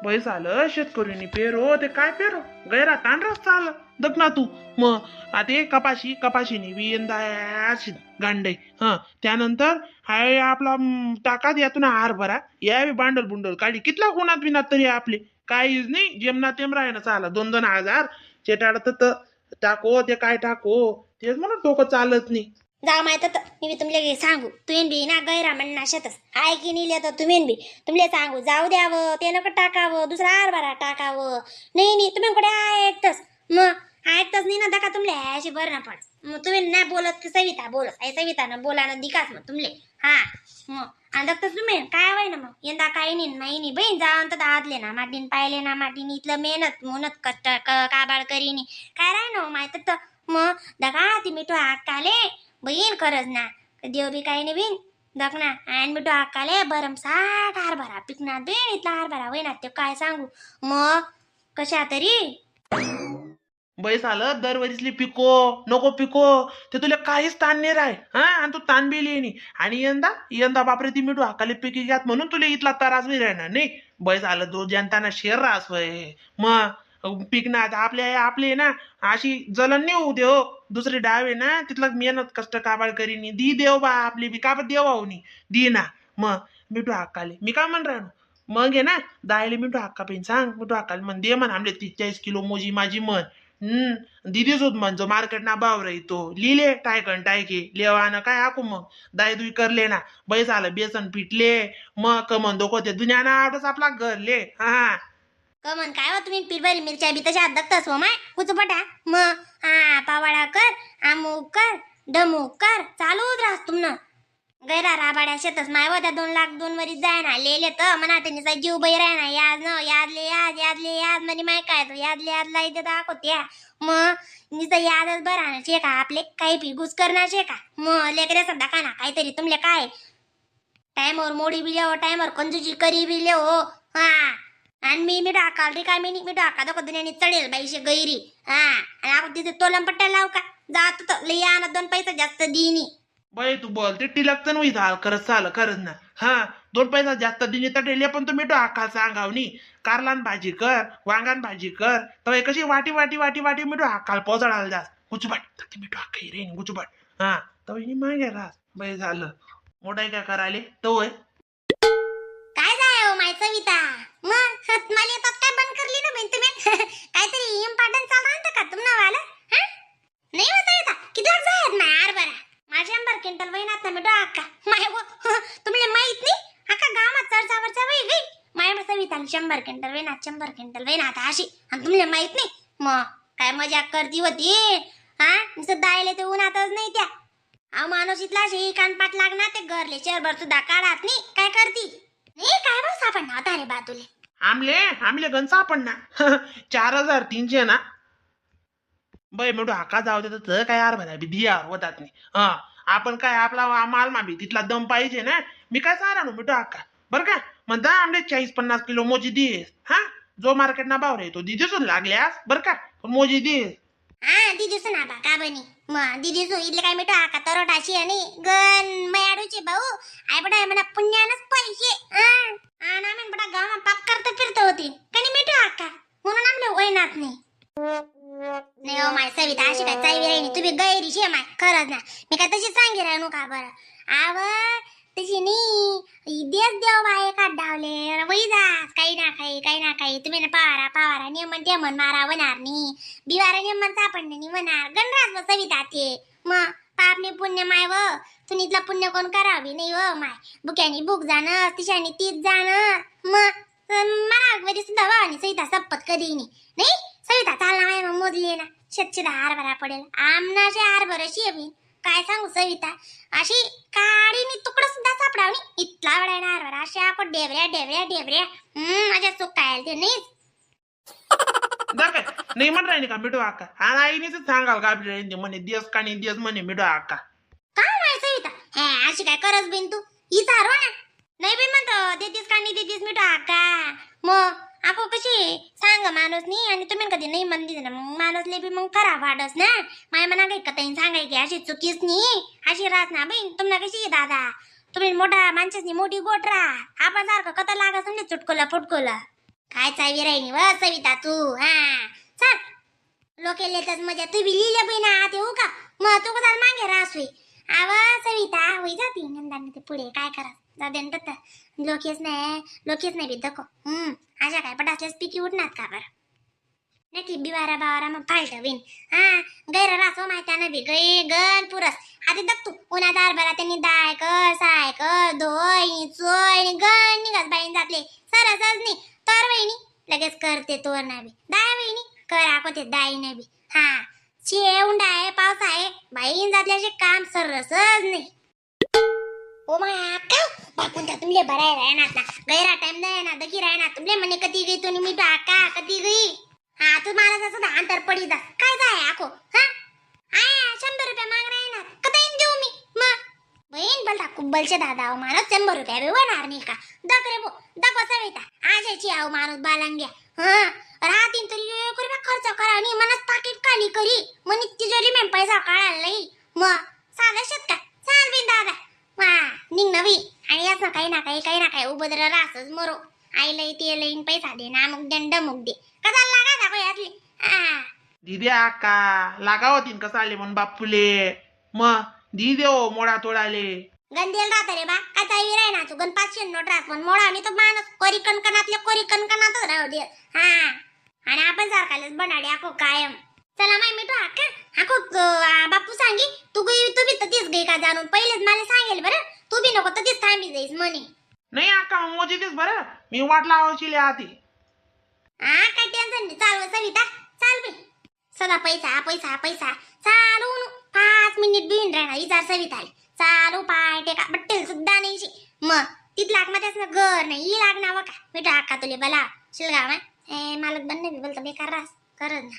बय झालं शेतकऱ्यांनी पेरो ते काय पेरो गैरा तांढराच चाल दग ना तू. मग आता हे कपाशी कपाशीनी बी यंदा अशी गांडे. हा त्यानंतर हाय आपला टाकात यातून हरभरा या बी बांडल बुंडल काढी कितला कोणात बिनात तरी आपले काहीच नाही जेमना तेम राहिना चाला 2-2 हजार चेटाडत तर टाको ते काय टाको तेच म्हणून डोकं चालत नाही. जाऊ माहित तर मी बी तुमले सांगू तुम्ही बी ना गैरा म्हणणार शेतच आहे की नाही तर तुम्ही बी तुमले सांगू जाऊ द्यावं ते नको टाकावं दुसरा हरभरा टाकावं. नाही नाही तुम्ही कुठे ऐकतच मग ऐकतच नाही ना दका तुमले अशी बरं ना पड मग तुम्ही नाही बोलत की सविता बोलत आई सविता ना बोला ना दिकास मग तुमले. हा मग आणि दत्तच तुम्ही काय वय ना मग यंदा काही नाही नाही नाही बहीण जाऊन तर आदले ना माटीन पाहिले ना माटीन इथलं मेहनत मोनत कष्ट काबाड करीनी काय राय ना हो माहित तर मग दका ती मिठू आकाले बहीण खरंच ना देव बी काही नाही बिन दक ना आणि मिठू आकाले भरमसाठ हरभरा पिकणार बेन इथला हरभरा होईना ते काय सांगू मग कशा तरी. बैस आलं दरवरीसली पिको नको पिको ते तुला काहीच ताण नाही राय. हा आणि तू ताण बी लिहिणी आणि यंदा यंदा बापरे ती मिठू हाकाले पिकी घ्यात म्हणून तुला इथला त्रास बी राहणार नाही. बैस आलं तो जनताना शेर रास वय मग पिकणार आपल्या आपले ना अशी जलन नाही होऊ देव दुसरी डाव आहे ना तिथलं मेहनत कष्ट काबाड करीनी दी देव बा आपली बी का बा देव आहोनी दी ना मग मिठू हाकाले मी काय म्हण राहणार मग आहे ना दायले मिठू हाक्का पेन सांग मिठू हाकाले म्हण दे म्हण आमले 30-40 किलो मोजी माझी म्हण. दिदीच होत म्हणतो मार्केट ना भाव तो लिहिले टायकन टायके लेवानं काय हाकू मग दाय दुई करले ना बैस आलं बेसन पिटले मग कमन दोखो ते दुनियाना आवडच आपला घरले. हा कमन काय हो तुम्ही पिरभरी मिरच्या बी तशा दत्तस हो माय कुचपटा मग हा पावाडा कर आमुक कर डमुक कर चालूच राहस तुमनं गैरा राबाड्या शेतच माय त्या 2 लाख दोन वरीत जाय ना लेले तर म्हणा त्यांनी जीव बैर आहे ना याज न यादले याज यादले याज म्हणे माय काय तो यादले याद लाई ते दाखवत्या मग नुसतं यादच बरं ना शे का आपले काही बी घुस करणार शे का मग लेकरे सध्या का ना काहीतरी तुमले काय टायमावर मोडी बी लेहो टायमावर कंजूची करी बी लेहो. हा आणि मी मी डाकाल रिकामी नाही मी डाका दाखव दुनियाने चढेल बाईशे गैरी. हा आणि आपण तिथे तोलम पट्ट्या लाव का जात तर लई आणा दोन पैसा जास्त देईनी. बाई तू बोल ते टिलक तर नाही झालं खरंच झालं खरंच ना. हा दोन पैसा जास्त दिने तर ठेले पण तू मिठो आका सांगावनी कारलान भाजी कर वांगान भाजी कर तर कशी वाटी वाटी वाटी वाटी मिठो आकाल पोचडाल जास गुचबाट तर ती मिठो आका रे गुचबाट. हा तर मागे रास बाई झालं मोठा काय करायले तो होय. काय जाय हो माय सविता मग हत मला येतात काय बंद करली ना बहीण तुम्ही काहीतरी इम्पॉर्टंट चालू राहतं का तुम्हाला वाला हा नाही हो सविता किती लाख जायत माय हरभरा माझ्या 100 क्विंटल वहिनात ना मिठो आका माय हो तुम्हाला माहित नाही आका गावात चर्चा वरचा वही गई माय सविता 100 क्विंटल वहिनात 100 क्विंटल वहिनात अशी आणि तुम्हाला माहित नाही मग काय मजा करती होती. हा नुसतं दायले ते उन्हातच नाही त्या अहो माणूस इथला अशी कानपाट लागणार ते घरले शहरभर सुद्धा काढात नाही काय करती नाही काय बस आपण नव्हता रे बा तुले. आमले आमले गंज आपण ना 4300 ना बाई म्हणतो हाका जाऊ दे तर काय यार भरा बी दिया होतात नाही. हा आपण काय आपला माल माबी तिथला दम पाहिजे ना मी काय सांगणार मिठो हाका बरं का म्हणता आमले 40-50 किलो मोजी दिस. हा जो मार्केट ना भाव रे तो दिदीच लागल्यास बरं का पण मोजी दिस. हा दिदीसू ना बा का बनी मग दिदीसू इथले काय मिठो हाका तरोटाशी आणि गण मयाडूचे भाऊ आई बडा म्हणा पुण्यानच पैसे हा आणि आम्ही बडा गावात पाप करता फिरत होती कनी मिठो हाका म्हणून आमले वयनात नाही. नाही हो माय सविता अशी काय चावी राहिली तुम्ही गैरी शे माय खरंच ना मी काय तशी सांगी राहिलो का बरं आव तशी नाही देश देव बाय का डावले वही जास काही ना काही काही ना काही तुम्ही ना पवारा पवारा नियमन टेमन मारा वनार नाही बिवारा नियमन सापडणे नाही वनार गणराज व सविता ते मग पापने पुण्य माय व तुम्ही इथला पुण्य कोण करावी नाही व माय बुक्यानी बुक जाणं तिशानी तीच जाणं मग मला वरी सुद्धा वाणी सविता सप्पत कधी नाही नाही सविता चाल ना माय मग मोजली ना शेतशीला हरभरा पडेल आमनाशे हरभरा शे काय सांगू सविता अशी काडीने तुकडं सुद्धा सापडावणी इथला वडाय ना हरभरा अशा आपण डेबऱ्या डेबऱ्या डेबऱ्या माझ्या चूक काय ते नाही. जा काय नाही म्हण राहिली का मिठो आका आणि आईनेच सांगाल का आपली म्हणे दिवस का नाही दिवस म्हणे मिठो आका. काय माय सविता हे अशी काय करस बिन तू इचारो ना नाही बी म्हणतो देतीस का नाही देतीस मिठो आका मग आको कशी सांग माणूस नाही आणि तुम्ही कधी नाही म्हणली ना मग माणूस ले बी मग खराब वाटस ना माय म्हणा काही कताईन सांगाय की अशी चुकीच नाही अशी राहत ना बहीण तुम्हाला कशी आहे दादा तुम्ही मोठा माणसानी मोठी गोट राहा आपण सारखं कथा लागत समजे चुटकोला फुटकोला. काय चावी राहिनी व सविता तू. हा चल, लोक लेतच मजा. तू बी लिहिल्या बहिणा आत येऊ का? मग तू कसा मागे राहसोय आव सविता होई जाती नंदाने ते पुढे काय करा जाऊ दे ना. लोकेच नाही, लोकेच नाही बी दको. अशा काय पटासल्यास पिकी उठणार का बरं? नक्की बिवारा बावारा मग फालट विन. हा गैर रासो माहिती ना बी गई गण पुरस. आधी दक तू उन्हात हरभरा त्यांनी दाय कर साय कर धोय चोय गण निघास बाईन जातले सरसच नाही तर वहिनी लगेच करते तोर ना बी दाय वहिनी कर आको ते दाय नाही बी. हा शे उंडा आहे, पाऊस आहे, बाईन जातल्याचे काम सरसच नाही. ओ my अक्का, बापून त्या तुमले बराय राहणार ना, गैरा टाइम नाही ना, दगी राहणार तुमले म्हणे कधी गई तुम्ही मी आका कधी गई. हा तू मला जसं अंतर पडी जा काय जाय आको. हा आया 100 रुपये माग राहणार कधी देऊ मी मग बहीण बलता कुब्बलचे दादा अहो माणूस 100 रुपये बी होणार नाही का? दक रे बो दक सविता आजायची आहो माणूस बालांग्या. हा राहतीन तरी 1 रुपया खर्च करा आणि मनच पाकिट खाली करी मग तिजोरी में पैसा काढायला नाही. मग साधा शेत का चाल बिन दादा वा निघ नवी आणि याच ना काही ना काही काही ना काही उपद्र रासच मरो आईला ते लईन पैसा दे ना मुक दे डमुक दे कसा लागा दाखव यातली. हा दिदी आका लागा होतीन कसं आले म्हणून बापूले मग दी देव मोडा तोडाले. गंदेल राहत रे बा काय चावी राही ना तू गण 500 नोट राहत पण मोडा आणि तो माणूस कोरी कणकणातले कोरी कणकणातच राहू दे. हा आणि आपण सारखालेच बनाडे आको कायम. चला माय मिठू आका आको बापू सांगी तू गई तू बी ततीच गई का जाणून पहिलेच मला सांगेल बरं तू बी नको ततीच थांबी जाईस म्हणे. नाही आका मोजेतीच बरं मी वाट लावायची आधी. हा काय टेन्शन नाही चाल सविता चाल बी सदा पैसा पैसा पैसा चालू 5 मिनिट बिन राहणार विचार सविता चालू पाय टेका बट्टेल सुद्धा नाही शे. मग तिथ लाग मग त्यासनं घर नाही ई लागणार व का मिठा अक्का तुले बला शिलगाव ए मालक बन नाही बोलतो बेकार रास करत ना.